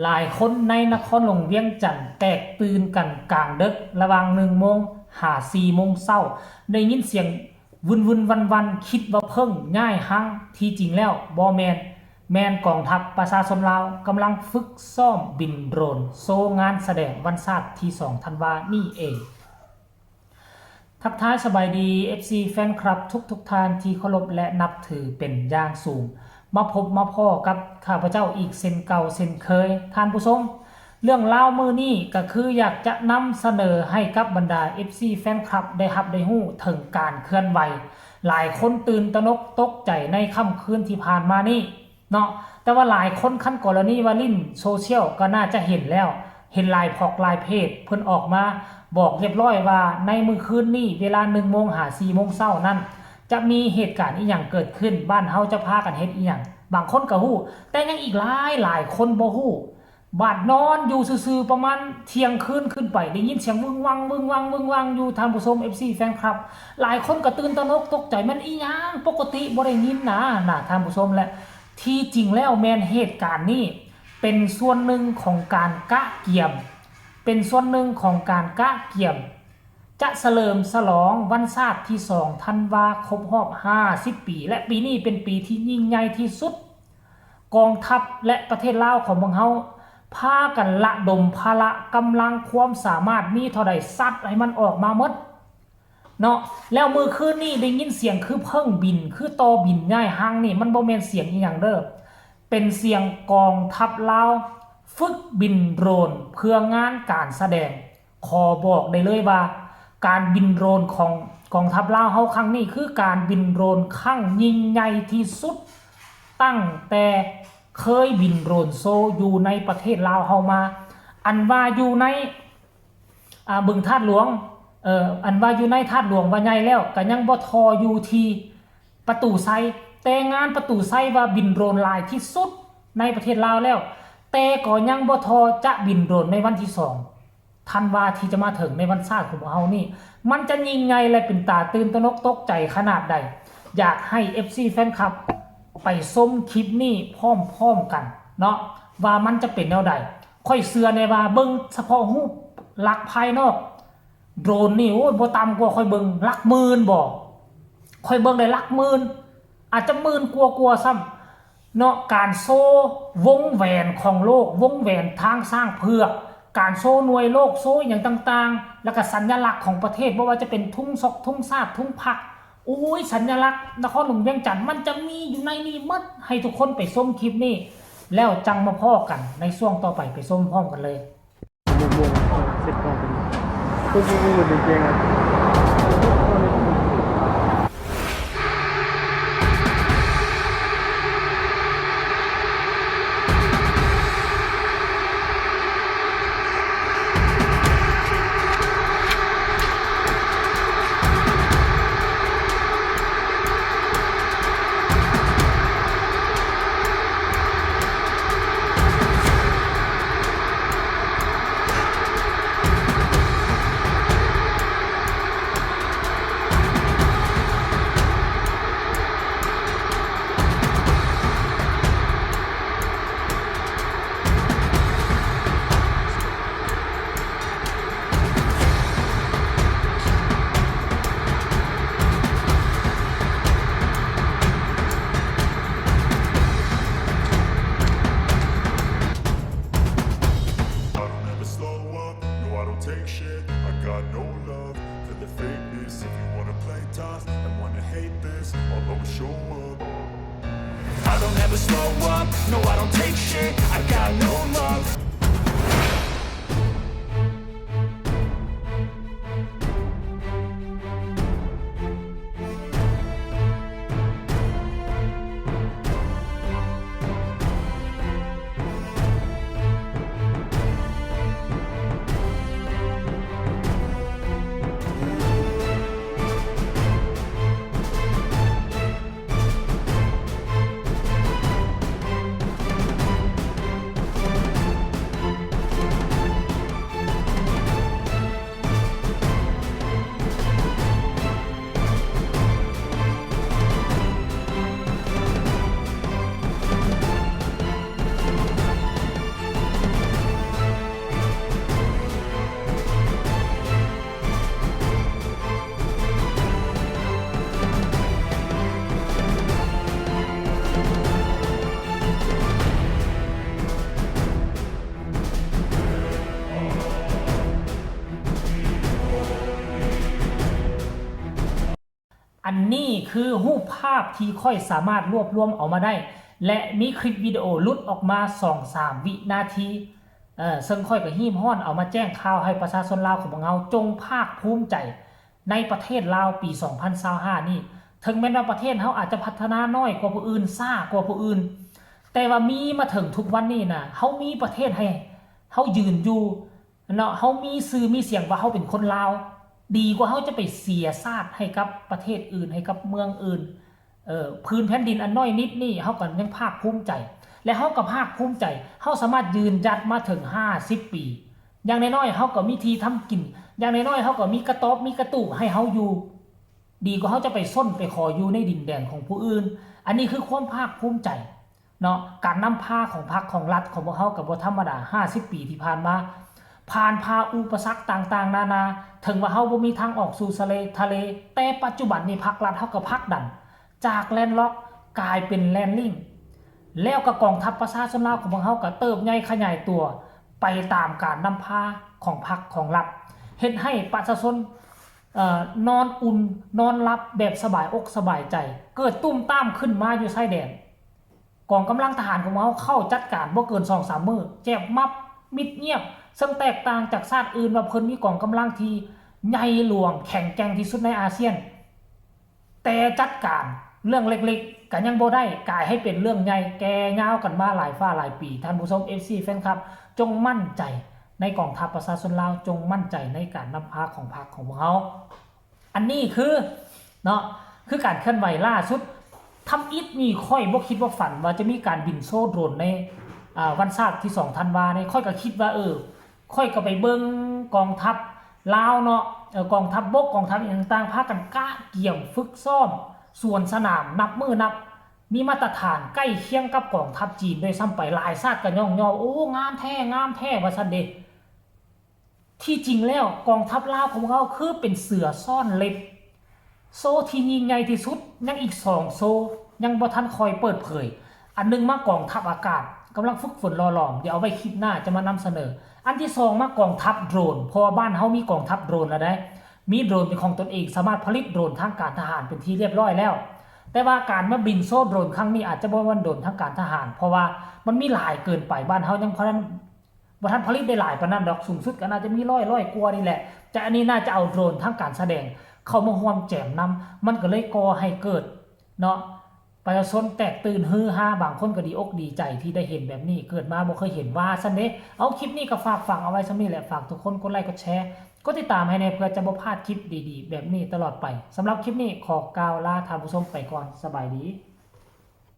ຫຼາຍຄົນໃນນະຄອນຫຼວງວຽງຈັນແຕກຕື່ນກັນກາງເດິກ ລະຫວ່າງໜຶ່ງໂມງຫາສີ່ໂມງເຊົ້າ ໄດ້ຍິນສຽງ ວຶນໆວັນໆ ຄິດວ່າເຜິ້ງຍ້າຍຮັງ, ທີ່ຈິງແລ້ວບໍ່ແມ່ນ, ແມ່ນກອງທັບປະຊາຊົນລາວກຳລັງຝຶກຊ້ອມບິນໂດຣນໂຊງານສະແດງວັນຊາດທີສອງທັນວານີ້ເອງ. ທັກທາຍສະບາຍດີ ເອັຟຊີ ແຟນຄລັບທຸກໆທ່ານທີ່ເຄົາລົບ ແລະ ນັບຖືເປັນຢ່າງສູງ. ມາພົບມາພໍ້ກັບຂ້າພະເຈົ້າອີກເຊັ່ນເກົ່າເຊັ່ນເຄີຍ. ທ່ານຜູ້ຊົມ, ເລື່ອງລາວມື້ນີ້ກໍຄືຢາກຈະນຳສະເໜີໃຫ້ກັບບັນດາ ເອັຟຊີ ແຟນຄລັບໄດ້ຮັບໄດ້ຮູ້ເຖິງການເຄື່ອນໄຫວ. ຫຼາຍຄົນຕື່ນຕະໜົກຕົກໃຈໃນຄ່ຳຄືນທີ່ຜ່ານມານີ້ເນາະ, ແຕ່ວ່າຫຼາຍຄົນ ຄັນກໍລະນີວ່າຫຼິ້ນໂຊຊຽວກໍໜ້າຈະເຫັນແລ້ວ, ເຫັນຫຼາຍພອກຫຼາຍເພຈເພິ່ນອອກມາບອກຮຽບຮ້ອຍວ່າ ໃນມື້ຄືນນີ້ເວລາໜຶ່ງໂມງຫາສີ່ໂມງເຊົ້ານັ້ນ ຈະມີເຫດການອີ່ຫຍັງເກີດຂຶ້ນ, ບ້ານເຮົາຈະພາກັນເຮັດອີ່ຫຍັງ. ບາງຄົນກໍຮູ້, ແຕ່ຍັງອີກຫຼາຍຫຼາຍຄົນບໍ່ຮູ້. ບາດນອນຢູ່ຊື່ໆ ປະມານທ່ຽງຄືນຂຶ້ນໄປ ໄດ້ຍິນສຽງວຶງວັງ ວຶງວັງ ວຶງວັງຢູ່ ທ່ານຜູ້ຊົມ ເອັຟຊີ ແຟນຄລັບ. ຫຼາຍຄົນກໍຕື່ນຕະໜົກຕົກໃຈ, ແມ່ນອີ່ຫຍັງ? ປົກກະຕິບໍ່ໄດ້ຍິນນະ ນະ ທ່ານຜູ້ຊົມ. ແລະ ທີ່ຈິງແລ້ວແມ່ນເຫດການນີ້ເປັນສ່ວນໜຶ່ງຂອງການກະກຽມ, ເປັນສ່ວນໜຶ່ງຂອງການກະກຽມ ຈະສະເຫຼີມສະຫຼອງວັນຊາດທີສອງທັນວາ ຄົບຮອບຫ້າສິບປີ ແລະ ປີນີ້ເປັນປີທີ່ຍິ່ງໃຫຍ່ທີ່ສຸດ. ກອງທັບ ແລະ ປະເທດລາວຂອງພວກເຮົາ ພາກັນລະດົມພະລະກຳລັງຄວາມສາມາດມີເທົ່າໃດ ຊັດໃຫ້ມັນອອກມາໝົດເນາະ. ແລ້ວມື້ຄືນນີ້ໄດ້ຍິນສຽງຄືເຜິ້ງບິນ, ຄືຕໍ່ບິນຍ້າຍຮັງນີ້ ມັນບໍ່ແມ່ນສຽງອີ່ຫຍັງເດີ້, ເປັນສຽງກອງທັບລາວຝຶກບິນໂດຣນເພື່ອງານການສະແດງ. ຂໍບອກໄດ້ເລີຍວ່າ ການບິນໂດຣນຂອງກອງທັບລາວເຮົາຄັ້ງນີ້ ຄືການບິນໂດຣນຄັ້ງຍິ່ງໃຫຍ່ທີ່ສຸດ ຕັ້ງແຕ່ເຄີຍບິນໂດຣນໂຊຢູ່ໃນປະເທດລາວເຮົາມາ. ອັນວ່າຢູ່ໃນ ອ່າ ບຶງທາດຫຼວງ, ເອີ ອັນວ່າຢູ່ໃນທາດຫຼວງວ່າໃຫຍ່ແລ້ວ ກໍຍັງບໍ່ທໍ່ຢູ່ທີ່ປະຕູໄຊ, ແຕ່ງານປະຕູໄຊວ່າບິນໂດຣນຫຼາຍທີ່ສຸດໃນປະເທດລາວແລ້ວ, ແຕ່ກໍຍັງບໍ່ທໍ່ຈະບິນໂດຣນໃນວັນທີສອງ ທັນວາທີ່ຈະມາເຖິງໃນວັນຊາດຂອງພວກເຮົານີ້ ມັນຈະຍິ່ງໃຫຍ່ ແລະ ເປັນຕາຕື່ນຕະໜົກຕົກໃຈຂະໜາດໃດ. ຢາກໃຫ້ ເອັຟຊີ ແຟນຄລັບໄປຊົມຄລິບນີ້ພ້ອມໆກັນເນາະ ວ່າມັນຈະເປັນແນວໃດ. ຂ້ອຍເຊື່ອແນ່ວ່າເບິ່ງສະເພາະຮູບລັກພາຍນອກ ໂດຣນນີ້ ໂອ້ຍ ບໍ່ຕ່ຳກວ່າ ຂ້ອຍເບິ່ງຫຼັກໝື່ນບໍ, ຂ້ອຍເບິ່ງໄດ້ຫຼັກໝື່ນ ອາດຈະໝື່ນກວ່າໆຊ້ຳ ເນາະ. ການໂຊວົງແຫວນຂອງໂລກ, ວົງແຫວນທາງຊ້າງເຜືອກ, ການໂຊໜ່ວຍໂລກ, ໂຊອີ່ຫຍັງຕ່າງໆ ແລ້ວກໍສັນຍະລັກຂອງປະເທດ, ບໍ່ວ່າຈະເປັນທຸງຊອກ, ທຸງຊາດ, ທຸງພັກ, ໂອ້ຍ ສັນຍະລັກນະຄອນຫຼວງວຽງຈັນ ມັນຈະມີຢູ່ໃນນີ້ໝົດ. ໃຫ້ທຸກຄົນໄປຊົມຄລິບນີ້ ແລ້ວຈັ່ງມາພໍ້ກັນໃນຊ່ວງຕໍ່ໄປ, ໄປຊົມພ້ອມກັນເລີຍ. ໂມງ ເຊັດກ້ອງເປັນ ປຸ້ງໆໆ ແດງໆ ອ່ະ. I don't ever slow up, no, I don't take shit. I got no love for the fakeness. If you wanna play tough and wanna hate this, I'll always show up. I don't ever slow up, no, I don't take shit. I got no love. ອັນນີ້ຄືຮູບພາບທີ່ຂ້ອຍສາມາດລວບລວມເອົາມາໄດ້ ແລະ ມີຄລິບວິດີໂອຫຼຸດອອກມາສອງສາມວິນາທີ ເຊິ່ງຂ້ອຍກໍຮີບຮ້ອນເອົາມາແຈ້ງຂ່າວໃຫ້ປະຊາຊົນລາວຂອງພວກເຮົາຈົ່ງພາກພູມໃຈໃນປະເທດລາວປີສອງພັນຊາວຫ້ານີ້. ເຖິງແມ່ນວ່າປະເທດເຮົາອາດຈະພັດທະນານ້ອຍກວ່າຜູ້ອື່ນ, ຊ້າກວ່າຜູ້ອື່ນ, ແຕ່ວ່າມີມາເຖິງທຸກວັນນີ້ນະ, ເຮົາມີປະເທດໃຫ້ເຮົາຢືນຢູ່. ເນາະ ເຮົາມີຊື່ມີສຽງວ່າເຮົາເປັນຄົນລາວ ດີກວ່າເຮົາຈະໄປເສຍຊາດໃຫ້ກັບປະເທດອື່ນ ໃຫ້ກັບເມືອງອື່ນ. ເອີ ພື້ນແຜ່ນດິນອັນນ້ອຍນິດນີ້ ເຮົາກໍຍັງພາກພູມໃຈ ແລະ ເຮົາກໍພາກພູມໃຈ ເຮົາສາມາດຢືນຢັດມາເຖິງຫ້າສິບປີ. ຢ່າງນ້ອຍໆ ເຮົາກໍມີທີ່ທຳກິນ, ຢ່າງນ້ອຍໆ ເຮົາກໍມີກະຕອບ ມີກະຕູບໃຫ້ເຮົາຢູ່ ດີກວ່າເຮົາຈະໄປຊົນໄປຂໍຢູ່ໃນດິນແດນຂອງຜູ້ອື່ນ. ອັນນີ້ຄືຄວາມພາກພູມໃຈ. ເນາະ ການນຳພາຂອງພັກຂອງລັດຂອງພວກເຮົາກໍບໍ່ທຳມະດາ. ຫ້າສິບປີທີ່ຜ່ານມາ ຜ່ານຜ່າອຸປະສັກຕ່າງໆນານາ, ເຖິງວ່າເຮົາບໍ່ມີທາງອອກສູ່ທະເລ, ທະເລ, ແຕ່ປັດຈຸບັນນີ້ພັກລັດເຮົາກໍຜັກດັນຈາກແລນລັອກກາຍເປັນແລນລິ້ງ ແລ້ວກໍກອງທັບປະຊາຊົນລາວຂອງພວກເຮົາກໍເຕີບໃຫຍ່ຂະຫຍາຍຕົວໄປຕາມການນຳພາຂອງພັກຂອງລັດ ເຮັດໃຫ້ປະຊາຊົນ ເອີ ນອນອຸ່ນນອນຫຼັບແບບສະບາຍອົກສະບາຍໃຈ. ເກີດຕຸ້ມຕາມຂຶ້ນມາຢູ່ຊາຍແດນ ກອງກຳລັງທະຫານຂອງເຮົາເຂົ້າຈັດການບໍ່ເກີນສອງສາມມື້ ແຈບມັບມິດງຽບ ເຊິ່ງແຕກຕ່າງຈາກຊາດອື່ນວ່າເພິ່ນມີກອງກຳລັງທີ່ໃຫຍ່ຫຼວງແຂງແກ່ງທີ່ສຸດໃນອາຊຽນ. ແຕ່ຈັດການເລື່ອງເລັກໆກໍຍັງບໍ່ໄດ້ ກາຍໃຫ້ເປັນເລື່ອງໃຫຍ່ແກ່ຍາວກັນມາຫຼາຍຟ້າຫຼາຍປີ. ທ່ານຜູ້ຊົມ ເອັຟຊີ ແຟນຄລັບ ຈົ່ງໝັ້ນໃຈໃນກອງທັບປະຊາຊົນລາວ, ຈົ່ງໝັ້ນໃຈໃນການນຳພາຂອງພັກຂອງພວກເຮົາ. ອັນນີ້ຄື ເນາະ ຄືການເຄື່ອນໄຫວລ່າສຸດ. ທຳອິດນີ້ຂ້ອຍບໍ່ຄິດບໍ່ຝັນວ່າຈະມີການບິນໂຊໂດຣນໃນ ອາ ວັນຊາດທີສອງທັນວານີ້. ຂ້ອຍກໍຄິດວ່າ ເອີ ຂ້ອຍກໍໄປເບິ່ງກອງທັບລາວເນາະ ເອີ ກອງທັບບົກ ກອງທັບອີ່ຫຍັງຕ່າງໆ ພາກັນກະກຽມຝຶກຊ້ອມ ສວນສະໜາມນັບມື້ນັບ ມີມາດຕະຖານໃກ້ຄຽງກັບກອງທັບຈີນດ້ວຍຊ້ຳໄປ. ຫຼາຍຊາດກໍຍ້ອງຍໍ ໂອ້ ງາມແທ້ ງາມແທ້ ວ່າຊັ້ນເດ. ທີ່ຈິງແລ້ວກອງທັບລາວຂອງເຮົາຄືເປັນເສືອຊ້ອນເລັບ. ໂຊທີ່ຍິ່ງໃຫຍ່ທີ່ສຸດ ຍັງອີກສອງໂຊ ຍັງບໍ່ທັນຄ່ອຍເປີດເຜີຍ. ອັນໜຶ່ງມາກອງທັບອາກາດ ກຳລັງຝຶກຝົນຫຼໍ່ຫຼອມ ດຽວເອົາໄວ້ຄລິບໜ້າຈະມານຳສະເໜີ. ອັນທີສອງມາກອງທັບໂດຣນ ເພາະວ່າບ້ານເຮົາມີກອງທັບໂດຣນແລ້ວເດ້ ມີໂດຣນເປັນຂອງຕົນເອງ ສາມາດຜະລິດໂດຣນທາງການທະຫານເປັນທີ່ລຽບຮ້ອຍແລ້ວ. ແຕ່ວ່າການມາບິນໂຊໂດຣນຄັ້ງນີ້ອາດຈະບໍ່ແມ່ນໂດຣນທາງການທະຫານ ເພາະວ່າມັນມີຫຼາຍເກີນໄປ ບ້ານເຮົາຍັງບໍ່ທັນ ບໍ່ທັນຜະລິດໄດ້ຫຼາຍປານນັ້ນດອກ ສູງສຸດກໍໜ້າຈະມີຮ້ອຍ ຮ້ອຍກວ່ານີ້ແຫຼະ. ຈະ ອັນນີ້ໜ້າຈະເອົາໂດຣນທາງການສະແດງເຂົ້າມາຮ່ວມແຈມນຳ ມັນກໍເລີຍກໍ່ໃຫ້ເກີດເນາະ ປະຊາຊົນແຕກຕື່ນຮືຮາ ບາງຄົນກໍດີອົກດີໃຈທີ່ໄດ້ເຫັນແບບນີ້ ເກີດມາບໍ່ເຄີຍເຫັນວ່າຊັ້ນເດ. ເອົາ ຄລິບນີ້ກໍຝາກຝັງເອົາໄວ້ສ່ຳນີ້ແຫຼະ ຝາກທຸກຄົນກົດໄລກົດແຊ ກົດຕິດຕາມໃຫ້ແດ່ ເພື່ອຈະບໍ່ພາດຄລິບດີໆແບບນີ້ຕະຫຼອດໄປ. ສຳລັບຄລິບນີ້ຂໍກ່າວລາທ່ານຜູ້ຊົມໄປກ່ອນ ສະບາຍດີ.